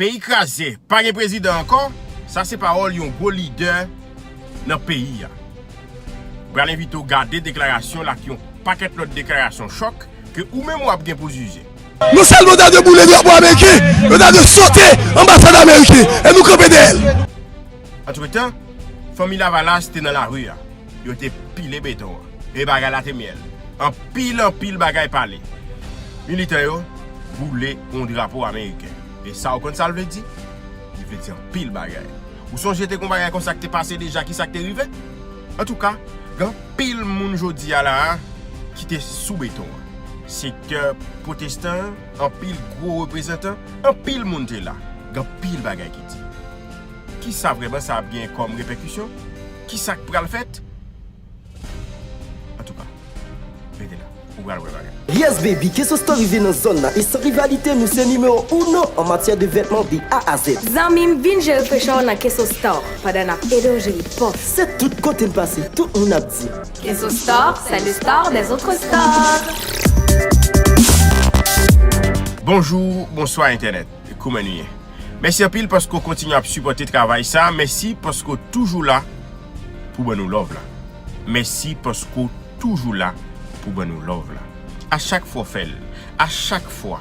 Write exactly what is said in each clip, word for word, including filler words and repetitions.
Peyi kraze, pa gen prezidan ankò, sa se pawòl yon gwo lidè nan peyi a. M pral envite w gade deklarasyon l ak yon pakèt lòt deklarasyon chòk ke ou menm w ap gen pou w jije. Nou sèlman ta dwe boule drapo ameriken, nou ta dwe sote anbasad ameriken, e nou kanpe dèyè l. Antretan, fanmi Lavalas te nan lari a. Yo te pile beton an. E bagay la te myèl. Anpil, anpil bagay pale. Militan yo boule yon drapo ameriken. E sa w konn sa l vle di? Li vle di anpil bagay. Ou sonje te gon bagay konsa k te pase deja, ki sa k te rive? Antouka, gen anpil moun jodi a la a ki te sou beton an. Sektè pwotestan an, anpil gwo reprezantan, anpil moun te la. Gen anpil bagay ki di. Ki sa vrèman sa ap gen kòm repèkisyon? Ki sa k pral fèt? Antouka, rete la, ou pral wè bagay. Yes baby, Keso Store rive nan zòn nan e san rivalite nou se nimewo uno an matyè de vètman de A a Z. Zanmi m, vin jere frechè w nan Keso Store pandan n ap ede w jere pòch. Se tout kote n pase, tout moun ap di. Keso Store, c'est le store des autres stores. Bonjou, bonswa entènèt. Kouman nou ye? Mèsi anpil paske w kontinye ap sipòte travay sa. Mèsi paske w toujou la pou ban nou love la. Mèsi paske w toujou la pou ban nou love la. A chak fwa w fè l, a chak fwa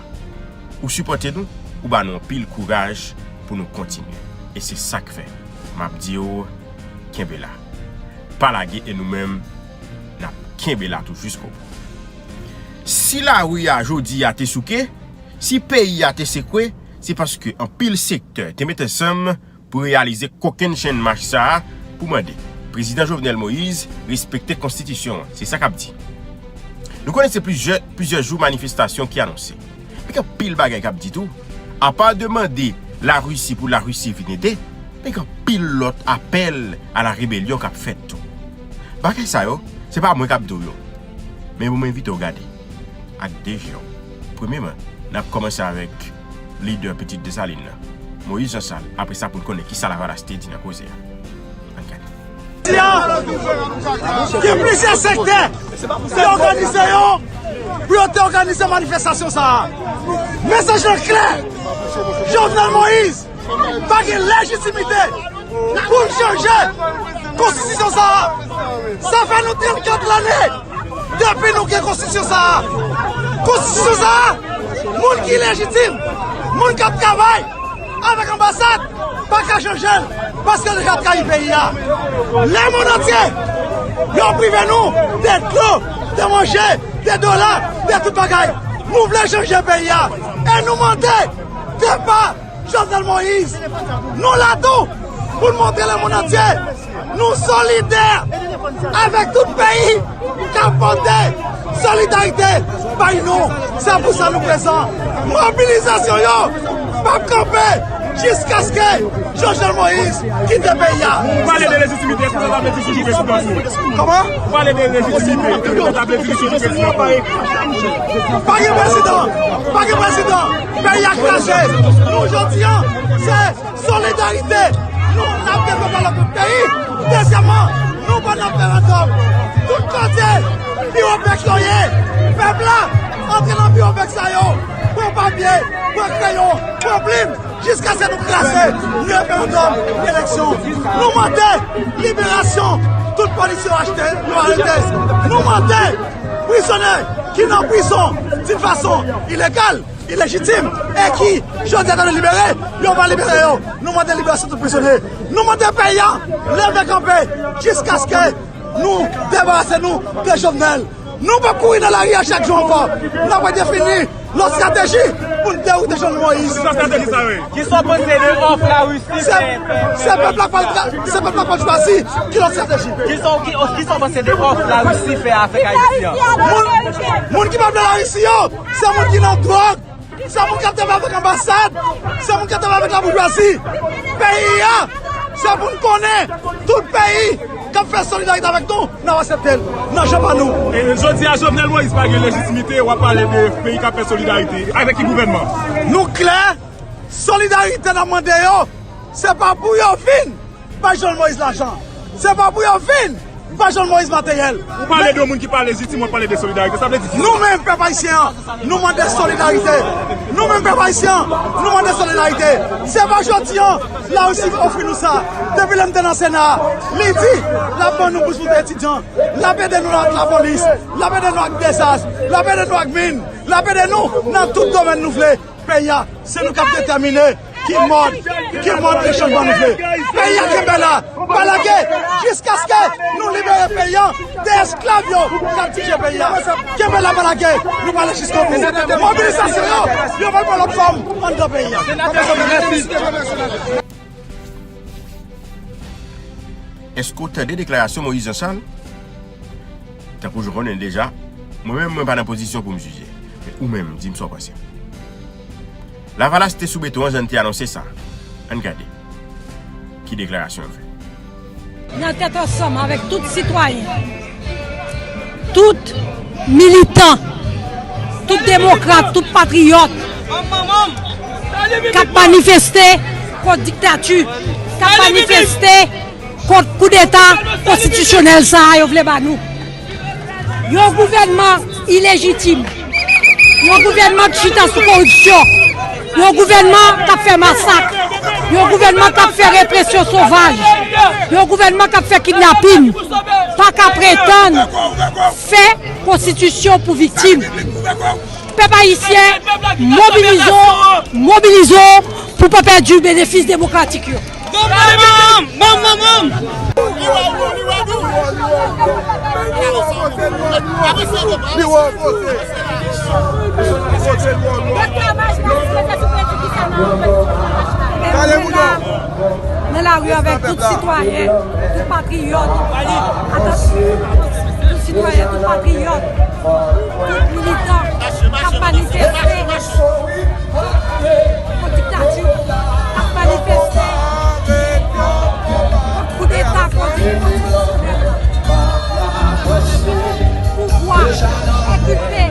ou sipòte nou, ou ba nou anpil kouraj pou nou kontinye. E se sa k fè m ap di w, kenbe la. Pa lage e nou menm, n ap kenbe la tou jiskobou. Si lari a jodi a te souke, si peyi a te sekwe, se paske anpil sektè te met ansanm pou reyalize kokennchenn mach sa a pou mande Prezidan Jovenel Moïse respekte konstitisyon an. Se sa k ap di. Nou konnen se plizyè, plizyè jou manifestasyon ki anonse. Men gen anpil bagay k ap di tou. Apa de mande Larisi pou Larisi vin ede, men gen anpil lòt apèl a la rebelyon k ap fèt tou. Bagay sa yo, se pa mwen k ap di w yo. Men pou mwen envite w gade ak de je w. Premyeman, n ap kòmanse avèk lidè Pitit Desalin nan, Moïse Jean Charles. Apre sa, pou n konnen kisa Lavalas te di nan koze a. Ann gade. Gen plizyè sektè ki òganize yo pou yo te òganize manifestasyon sa a. Mesaj lan klè, Jovenel Moïse pa gen lejitimite pou l chanje konstitisyon sa a. Sa fè nou trannkat lane depi nou gen konstitisyon sa a. Konstitisyon sa a, moun ki lejitim, moun k ap travay avèk anbasad, pa ka chanje l, paske l deja trayi peyi a. Lemonn antye, yo prive nou de dlo, de manje, de dola, de tout bagay. Nou vle chanje peyi a. E nou mande depa Jovenel Moïse. Nou la tou pou n montre lemonn antye nou solidè avèk tout peyi k ap pote solidarite bay nou. Se pou sa nou prezan. Mobilizasyon yo p ap kanpe jiskaske Jovenel Moïse kite peyi a. Ou pale de lejitimite, èske sa ta vle di ki prezidan nou? Kòman? Ou pale de lejitimite, èske sa ta vle di ki prezidan nou? Pa gen prezidan, pa gen prezidan. Peyi a kraze. Nou jodi a, se solidarite. Nou, n ap devlope lòt peyi. Dezyèmman, nou ban referandòm. Tout kote biwo pèk yo ye, pèp la antre nan biwo pèk sa yo, pran papye, pran kreyon, pran plim, jiskaske nou kraze referandòm, eleksyon. Nou mande liberasyon tout polis yo achte, yo arete. Nou mande prizonye ki nan prizon d'une façon illégale, ilejitim, e ki jodi a ta dwe libere, yo pa libere yo. Nou mande liberasyon tout prizonye. Nou mande peyi a leve kanpe jiskaske nou debarase nou de Jovenel. Nou p ap kouri nan lari a chak jou ankò. N ap redefini lòt estrateji pou n dewoute Jovenel Moïse. Ki sa estrateji sa yo ye? Ki sa w panse de òf Larisi fè? Se pèp la k pral tra-, se pèp la k pral chwazi ki lòt estrateji. Ki sa w, ki, ki sa w panse de òf Larisi fè avèk Ayiti an? Moun, moun ki pa vle Larisi yo, se moun ki nan dwòg, se moun k ap travay avèk anbasad, se moun k ap travay avèk laboujwazi. Peyi a, se pou n konnen tout peyi k ap fè solidarite avèk nou, n ap aksepte l nan jan pa nou. E jodi a, Jovenel Moïse pa gen lejitimite, w ap pale de peyi k ap fè solidarite. Avèk ki gouvènman? Nou klè, solidarite n ap mande yo, se pa pou yo vin bay Jovenel Moïse lajan. Se pa pou yo vin Pa Jovenel Moïse Mateyèl. Ou pale de moun ki pa lejitim, ou pale de solidarite. Sa vle di ki? Nou menm, pèp ayisyen an, nou mande solidarite. Nou menm, pèp ayisyen an, nou mande solidarite. Se pa jodi an, Larisi ofri nou sa. Depi lè m te nan Sena, li di, l ap ban nou bous pou etidyan. L ap ede nou ak lapolis. L ap ede nou ak dezas. L ap ede nou ak min. L ap ede nou nan tout domèn nou vle. Peyi a, se nou k ap detèmine ki mòd, ki mòd de chanjman nou vle. Peyi a kenbe la, pa lage, jiskaske nou libere peyi a de esklav yo k ap dirije peyi a. Kenbe la, pa lage, nou prale jiskobou. Mobilizasyon yo, yo pral pran lòt fòm anndan peyi a. Èske w tande deklarasyon Moïse Jean Charles? Tankou w konnen deja, mwen menm mwen pa nan pozisyon pou m jije. Men ou menm, di m sa w panse. Lavalas te sou beton an, jan n te anonse sa. Ann gade ki deklarasyon yo fè. Nan tèt ansanm avèk tout sitwayen, tout militan, tout demokrat, tout patriyòt k ap manifeste kont diktati, k ap manifeste kont koudeta konstitisyonèl sa a yo vle ba nou. Yon gouvènman ilejitim. Yon gouvènman ki chita sou koripsyon. Yon gouvènman k ap fè masak. Yon gouvènman k ap fè represyon sovaj. Yon gouvènman k ap fè kidnapin. Pa ka pretann fè konstitisyon pou viktim. Pèp ayisyen, mobilize w, mobilize w pou pa pèdi benefis demokratik yo. Bam, bam, bam, bam, bam. Nan lari avèk tout sitwayen, tout patriyòt, tout sitwayen, tout patriyòt, tout militan k ap manifeste kont diktati, k ap manifeste kont koudeta konstitisyonèl. Pouvwa enkulpe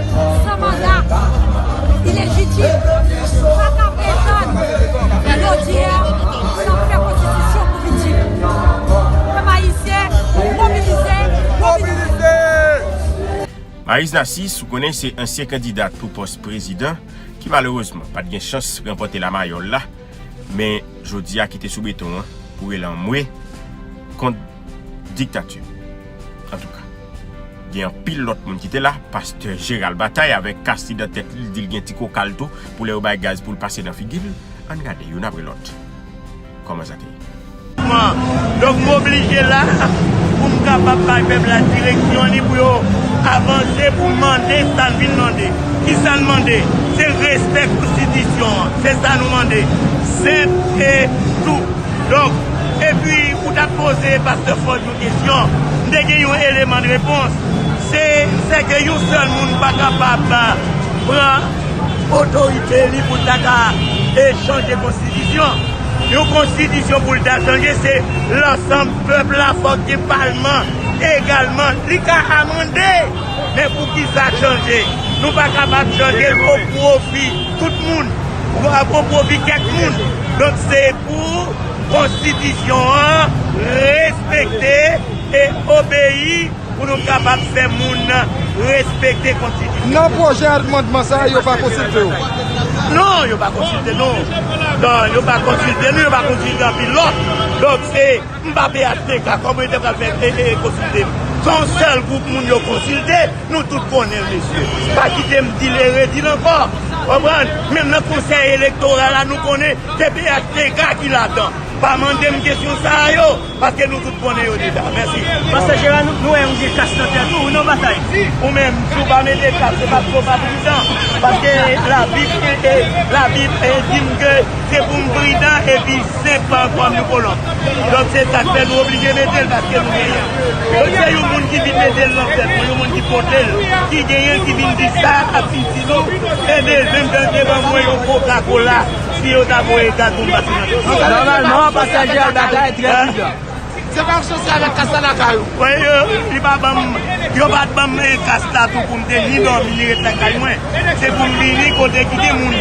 san manda, ilejitim, pa ka pretann jodi a san fè konstitisyon pou viktim. Pèp ayisyen, mobilize, mobilize. Maryse Narcisse, ou konnen se ansyen kandida pou pòs prezidan ki malerezman pa t gen chans ranpòte lamayòl la, men jodi a ki te sou beton an pou rele anmwe kont diktati. Antouka, gen anpil lòt moun ki te la, pastè Gérald Bataille avèk kas li nan tèt li, li di l gen ti koka l tou, pou lè yo bay gaz pou l pase nan figi l. Ann gade youn apre lòt kòman sa te ye. Donk, m oblije la pou m kapab bay pèp la direksyon li pou yo avanse, pou mande sa n vin mande. Ki sa n mande? Se respè konstitisyon an. Se sa nou mande. Senp e tou. Donk, epi ou t ap poze pastè Ford yon kesyon. M te gen yon eleman de repons. Se, sèke yon sèl moun pa kapab pran otorite li pou l ta ka, e, chanje konstitisyon. Yon konstitisyon pou l ta chanje, se lansanm pèp la, fòk gen palman egalman. Li ka amande, men pou ki sa chanje? Nou pa kapab chanje l o pwofi tout moun, o pwofi kèk moun. Donk, se pou konstitisyon an respekte e obeyi pou nou kapab fè moun nan respekte konstitisyon. Nan pwojè amandman sa a, yo pa konsilte w? Non, yo pa konsilte nou. Non, yo pa konsilte nou, yo pa konsilte anpil lòt. Donk, se, m pa P H T K, kòman yo te pral fè, e, e, konsilte m? Se yon sèl gwoup moun yo konsilte, nou tout konnen l, mesye. Pa kite m di l e redi l ankò. Konprann? Menm nan konsèy elektoral la, nou konnen se P H T K ki ladan. Pa mande m kesyon sa a yo, paske nou tout konnen yo deja. Mèsi. Pastè Gérald, nou, nou wè ou gen kas nan tèt ou, wi non, Batay? Ou menm, si w pa mete kas, se paske w pa pridan. Paske Labib, e, e, Labib, e, di m ke se pou m pridan epi senp kòm yon kolonb. Donk, se sa k fè nou oblije mete l, paske nou genyen. Donk, se yon moun ki vin mete l nan tèt mwen, yon moun ki pote l, ki genyen l, ki vin di sa ap vin di nou, e bezwen m te ban mwen yon Coca-Cola. Si yo ta voye gaz pou m pase nan tèt. Nòmalman, pastè Gérald Bataille trè pridan. Se pa yon sosye avèk kas la lakay ou. Wi, yo, li pa ban m, yo pa t ban m, e, kas la tou pou m te ni dòmi, ni ret lakay mwen. Se pou m vini kote ki gen moun.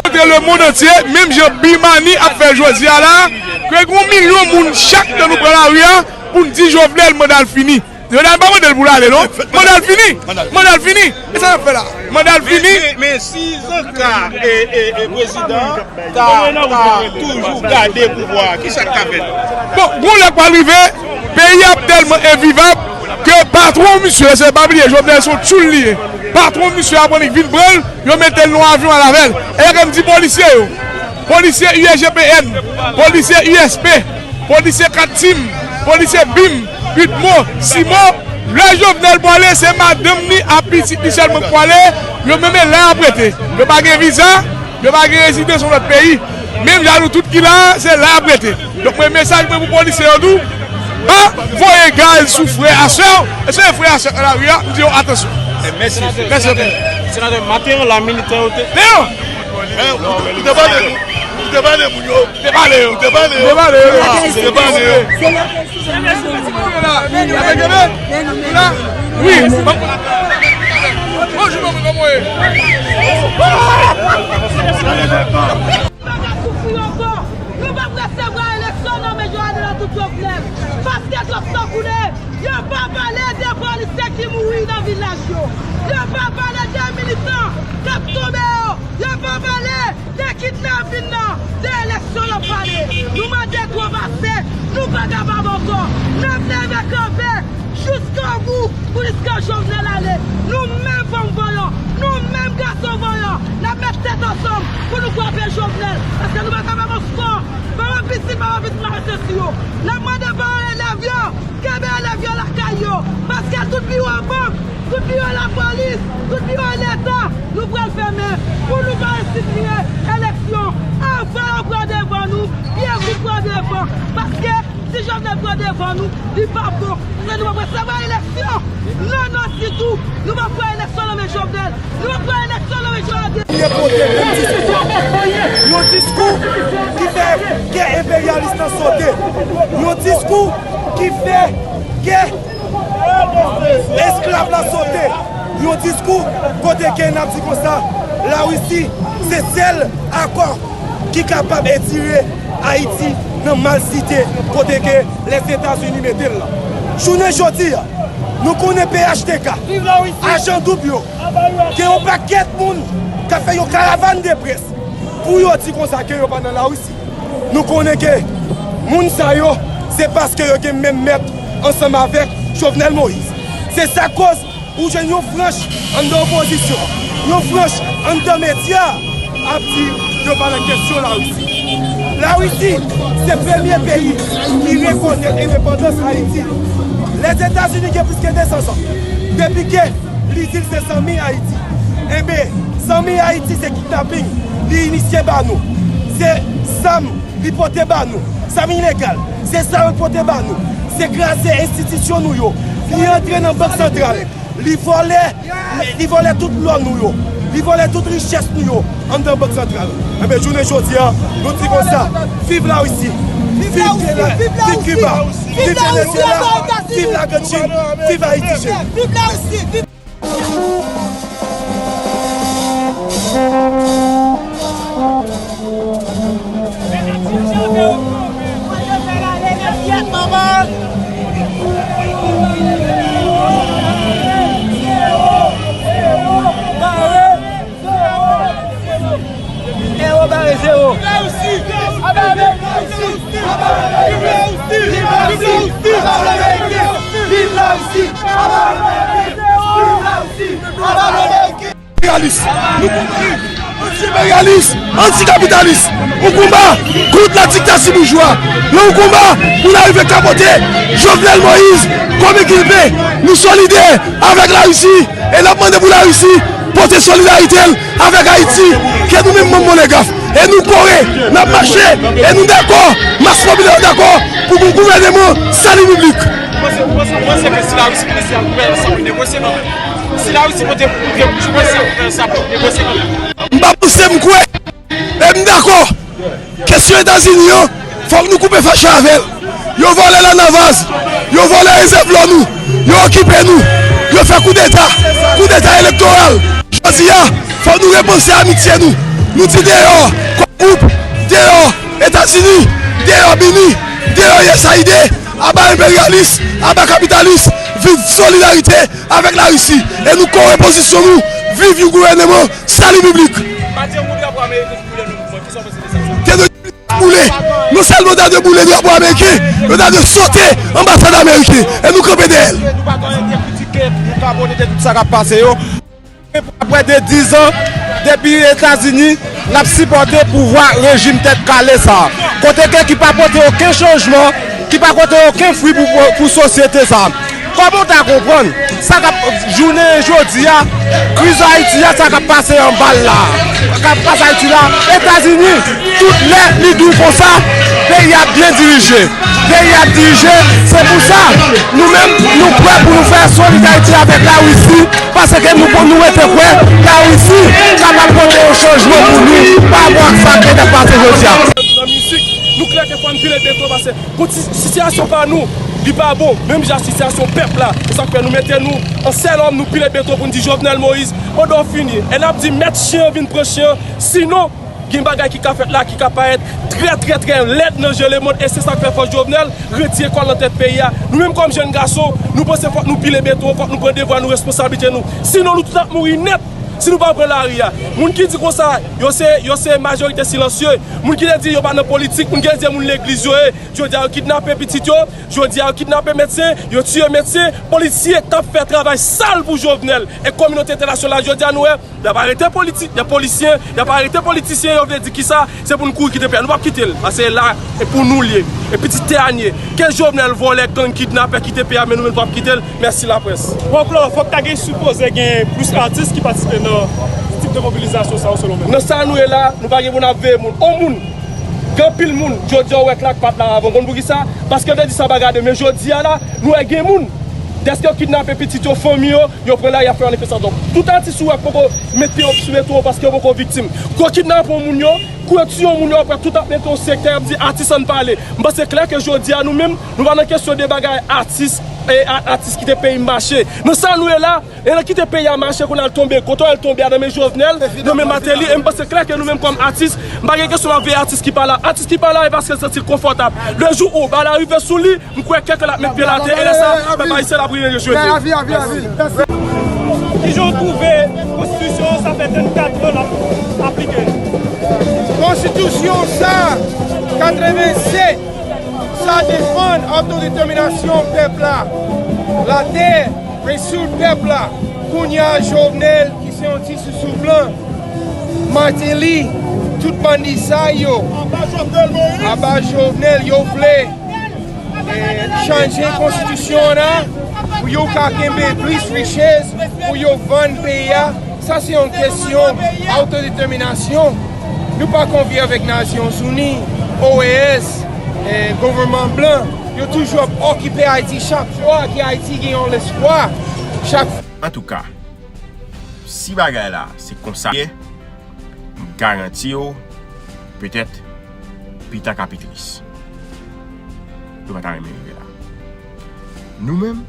Kote lemonn antye, menm jan Bimani ap fè jodi a la, ke gen yon milyon moun chak tan nou pran lari a, pou n di Jovenel manda l fini. Jovenel pa mande l pou l ale, non. Manda l fini. Manda l fini. E sa n ap fè la? Manda l fini. Men, men, men si zan ka, e, e, e, prezidan ta, ta toujou gade pouvwa a, kisa k ka fèt? Bon, gon lè k pral rive, peyi a ap tèlman envivab ke patwon misye, se pa bliye, Jovenel se yon tchoul li ye. Patwon misye ap annik vin pran l, yo mete l nan yon avyon al avè l. E lè ke m di polisye yo, polisye U S G P N, polisye U S P, polisye kat Tim, polisye bim, Udmo, Simo, lè Jovenel pwale, se madanm ni ak pitit li sèlman k pwale, yo menm e la y ap rete. Yo pa gen viza, yo pa gen rezidans nan lòt peyi. Menm jan nou tout ki la, se la y ap rete. Donk, mwen, mesaj mwen pou polisye yo tou, pa voye gaz sou frè a sè w, e se frè a sè w nan lari a, m di yo atansyon. Mèsi. Mèsi anpil. Senatè, maten an la, militan yo te... Men yo! Men, ou te pale, ou te pale moun yo. Ou te pale yo. Ou te pale yo. Ou te pale yo. Ou te pale yo. Wi. Bonjou, bonjou, bonjou. Nou p ap soufri ankò. Nou p ap resevwa eleksyon nan men Jovenel Moïse Jovenel. Paske twòp san koule. Yo pa pale de polisye ki mouri nan vilaj yo. Yo pa pale de militan k ap tonbe yo. Yo pa pale de kidnapin nan, de eleksyon y ap pale. Nou mande twòp ase, nou pa kapab ankò. N ap leve kanpe jiskobou pou jiska Jovenel ale. Nou menm fanm vanyan, nou menm gason vanyan, n ap met tèt ansanm pou nou kwape Jovenel, paske nou pa kapab ankò. Paran pitit, paran pitit n ap rete sou yo. N ap mande paran elèv yo, kenbe elèv yo lakay yo, paske tout biwo bank, tout biwo lapolis, tout biwo leta, nou pral fèmen pou nou pa ensipiye eleksyon. Anvan yo pran devan nou, byen vit pran devan, paske si Jovenel pran devan nou, li pa bon. Se nou p ap resevwa eleksyon. Non, non, sitou, nou p ap pran eleksyon nan men Jovenel. Nou p ap pran eleksyon nan men Jovenel. Yon diskou ki fè kè enperyalis lan sote. Yon diskou ki fè kè esklav la sote. Yon diskou kote ke n ap di konsa, Larisi se sèl akò ki kapab etire Ayiti nan malsite kote ke Lèzetazini mete l lan. Jounen jodi a, nou konnen P H T K, ajan doub yo, gen yon pakèt moun k ap fè yon karavàn de près pou yo di konsa ke yo pa nan Larisi. Nou konnen ke moun sa yo, se paske yo gen menm mèt ansanm avèk Jovenel Moïse. Se sa k koz ou jwenn yon franch anndan opozisyon, yon franch anndan medya ap di yo pa nan kesyon Larisi. Larisi se premye peyi ki rekonèt endepandans Ayiti. Lèzetazini gen plis ke de san zan depi ke li di l se zanmi Ayiti. Enben, zanmi Ayiti se kidnaping li inisye ba nou. Se zam li pote ba nou. Zam ilegal. Se zam li pote ba nou. Se kraze enstitisyon nou yo. Li antre nan Bank Santral. Li vòlè, li vòlè tout lò nou yo. Li vòlè tout richès nou yo anndan Bank Santral. Enben, jounen jodi a, nou di konsa, viv Larisi, viv Kila, viv Kiba, viv Venezyela, viv Laganchine, viv Ayiti cheri. Zewo bare zewo. Viv Larisi! Anti-enperyalis, nou kontre anti-enperyalis, anti-kapitalis. Yon konba kont ladiktati boujwa. Yon konba pou n arive kapote Jovenel Moïse kòm egilpe. Nou solidè avèk Larisi e n ap mande pou Larisi pote solidarite l avèk Ayiti, ke nou menm manm Monegaf. E nou kore, n ap mache, e nou dakò, mas popilè yo dakò pou gon gouvèneman sali piblik. Ou panse, ou panse, ou panse ke si Larisi pote sa pou fè sa pou negosye kanmenm? Si Larisi pote, pote, ou panse pou fè sa pou negosye kanmenm? M pa panse, m kwè, e m dakò. Kesyon Etazini an, fòk nou koupe fache avè l. Yo vòlè Lanavaz, yo vòlè rezèv lò nou, yo okipe nou, yo fè koudeta, koudeta elektoral. Jodi a, fòk nou repanse amitye nou. Nou di deyò Core Group, deyò Etazini, deyò BINUH, deyò U S A I D, aba Enperyalis, aba kapitalis, viv solidarite avèk Larisi. E nou kore pozisyon nou, viv yon gouvèneman sali piblik. Matye yon drapo ameriken ki koule nan mouvman, kisa w panse de sa? Te dwe boule. Non sèlman yo ta dwe boule drapo ameriken, yo ta dwe sote anbasad ameriken. E nou kanpe dèyè l. Nou pa gen anyen ki kritike, nou ka pwoteste tout sa k ap pase yo. Apre de diz an, depi Etazini, l ap sipòte pouvwa rejim tèt kale sa a. Kote ke ki pa pote okenn chanjman, ki pa pote okenn fwi pou, pou, pou sosyete sa a. Kòman w ta konprann sa k ap jounen jodi a, kriz Ayiti a, sa k ap pase anba l la, k ap pase Ayiti la, Etazini, tout lè li di w konsa, peyi a ap byen dirije. Peyi a ap dirije, se pou sa, nou menm, nou prè pou nou fè solidarite avèk Larisi, paske nou, nou rete kwè Larisi kapab pote yon chanjman pou nou pa rapò ak sa k gentan pase jodi a. Nan mizik, nou klè ke fò n pile beton, paske Pou ti-, sitiyasyon pa nou, li pa bon. Menm jan sitiyasyon pèp la. Se sa k fè nou mete nou an sèl òm, nou pile beton pou n di Jovenel Moïse, pandan w fini. E n ap di, mèt chen an vin pran chen an. Sinon, gen bagay ki ka fèt la, ki ka parèt trè, trè, trè lèd nan je lemonn. E se sa k fè fòk Jovenel retire kò l nan tèt peyi a. Nou menm kòm jèn gason, nou panse fòk nou pile beton, fòk nou pran devwa nou, responsablite nou. Sinon, nou tout ap mouri nèt. Si nou pa pran lari a. Moun ki di konsa, yo se, yo se majorite silansye. Moun ki te di yo pa nan politik, moun ki te di se moun legliz yo ye. Jodi a, yo kidnape pitit yo. Jodi a, yo kidnape medsen. Yo tiye medsen. Polisye k ap fè travay sal pou Jovenel. E kominote entènasyonal, jodi a, nou wè, y ap arete politi-, y ap polisyen, y ap arete politisyen, yo vle di kisa? Se pou n kouri kite peyi a. Nou p ap kite l. Paske la, e pou nou l ye. E pitit tè a n ye. Ke Jovenel vòlè, gang, kidnapè kite peyi a, men nou menm nou p ap kite l. Mèsi laprès. Bon, Claude, fòk ta gen, sipoze gen plis atis ki patisipe nan tip de mobilizasyon sa yo, selon mwen. Nan sa nou ye la, nou pa gen pou n ap veye moun. On moun, gen anpil moun, jodi a w wè Clark pa t la avan. Konn poukisa? Paske yo te di sa pa gade, men jodi a la, nou wè gen moun, dèske yo kidnape pitit yo, fanmi yo, yo pran lari, y ap fè manifestasyon. Tout atis ou wè k poko met pye yo sou beton paske yo poko viktim. Kou yo kidnape yon moun yo, kou yo tiye yon moun yo, apre tout ap mete yon sektè, y ap di atis ann pale. M panse klè ke jodi a nou menm, nou pa nan kesyon de bagay atis, e a-, atis kite peyi m mache. Nan sa nou ye la, e nan kite peyi a mache, kounye a l tonbe, kote l tonbe a nan men Jovenel, nan men Martelly, e m panse klè ke nou menm kòm atis, m pa gen kesyon m ap veye atis ki pa la. Atis ki pa la, e paske l santi l konfòtab. Le jou ou bal la rive sou li, m kwè kèk l ap met pye l atè, e lè sa, pèp ayisyen l ap rive jete. Avi, avi, avi. Kijan w twouve konstitisyon an, sa fè trannkat an l ap aplike? Konstitisyon sa, katrevennsèt, sa defann otodetèminasyon pèp la, latè, resours pèp la. Kounye a Jovenel ki se yon ti sousou blan, Martelly, tout bandi sa yo, aba Jovenel, yo vle, eh, chanje konstitisyon an pou yo ka kenbe plis richès, pou yo vann peyi a. Sa se yon kesyon otodetèminasyon. Nou pa konvye avèk Nasyonzini, O E S, eh, gouvènman blan. Yo toujou ap okipe Ayiti chak fwa ke Ayiti gen yon lespwa. Chak Antouka, si bagay la se konsa ye, m garanti w, petèt, pita ka pi tris. Yo pa ta renmen rive la. Nou menm,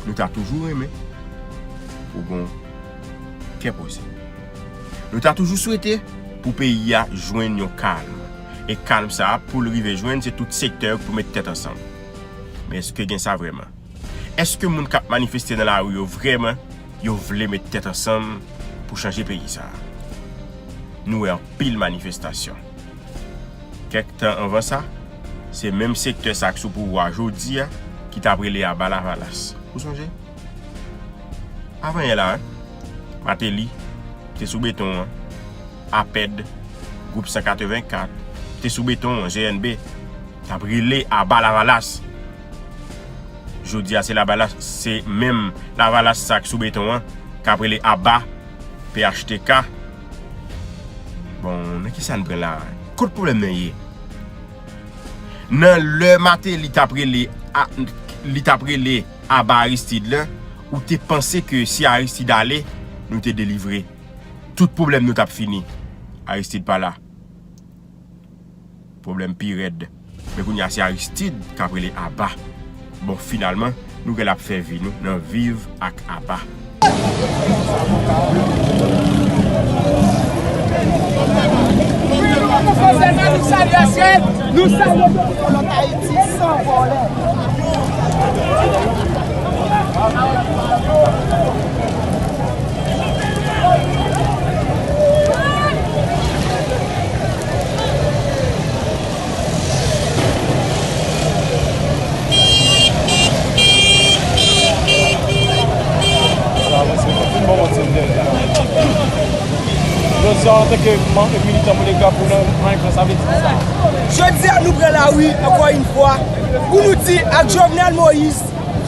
nou ta toujou renmen pou gon kè poze. Nou ta toujou swete pou peyi a jwenn yon kalm. E kalm sa a, pou l rive jwenn, se tout sektè yo pou met tèt ansanm. Men èske gen sa vrèman? Èske moun k ap manifeste nan lari yo vrèman, yo vle met tèt ansanm pou chanje peyi sa a? Nou wè anpil manifestasyon. Kèk tan anvan sa, se menm sektè sa k sou pouvwa a jodi a ki t ap rele aba Lavalas. Ou sonje? Avan yè la, wi. Martelly te sou beton an. APED, gwoup san katrevenkat, te sou beton an, G N B, t ap rele aba Lavalas. Jodi a, se Lavalas, se menm Lavalas sa k sou beton an, k ap rele aba P H T K. Bon, nan kisa n pran la? Kot pwoblèm nan ye? Nan lè Martelly t ap rele a, li t ap rele aba Aristide la, ou te panse ke si Aristide ale, nou te delivre. Tout pwoblèm nou t ap fini. Aristide pa la. Pwoblèm pi rèd. Men kounye a se Aristide k ap rele aba. Bon, finalman, nou gen l ap fè vi nou nan viv ak aba. Nou salye. Ayiti san vòlè. Jodi a, nou pran lari ankò yon fwa pou nou di ak Jovenel Moïse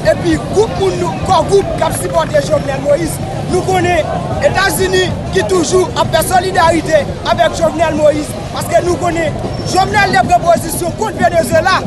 epi gwoup moun nou, kò gwoup k ap sipòte Jovenel Moïse. Nou konnen Etazini ki toujou ap fè solidarite avèk Jovenel Moïse, paske nou konnen Jovenel te pran pozisyon kont Venezuela.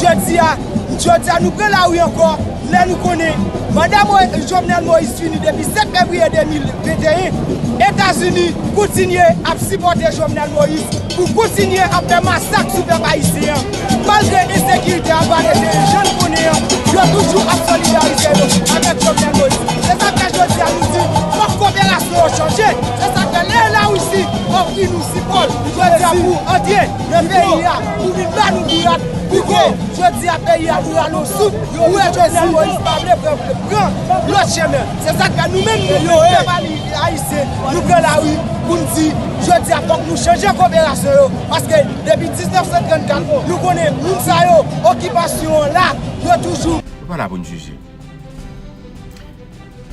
Jodi a, jodi a nou pran lari ankò, lè nou konnen manda Mo-, Jovenel Moïse fini depi sèt fevriye de mil venteyen. Etazini kontinye ap sipòte Jovenel Moïse pou kontinye ap fè masak sou pèp ayisyen an. Malgre ensekirite a pa rete jan n konnen an, yo toujou ap solidarize yo avèk Jovenel Moïse. Se sa k fè jodi a nou di, fòk koperasyon yo chanje. Se sa k fè lè Larisi ofri nou sipò l, jodi a pou antre nan peyi a, pou vin ba nou bourad, pou ke jodi a peyi a bourad nou souf, pou wè Jovenel Moïse pa vle pran, pran lòt chemen. Se sa k fè nou menm, nou menm, pèp ali-, ayisyen, nou pran lari pou n di, jodi a fòk nou chanje koperasyon yo, paske depi diznèf san trannkat, nou konnen moun sa yo, okipasyon an la, yo toujou. Nou pa la pou n jije.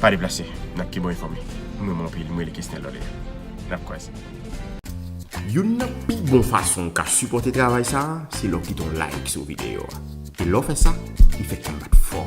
Pa deplase, n ap kenbe w enfòme. M renmen w anpil, m rele Kesnel Lòlè. N ap kwaze. Youn nan pi bon fason w ka sipòte travay sa a, se lè w kite yon like sou videyo a. E lè w fè sa, li fè kè m bat fò.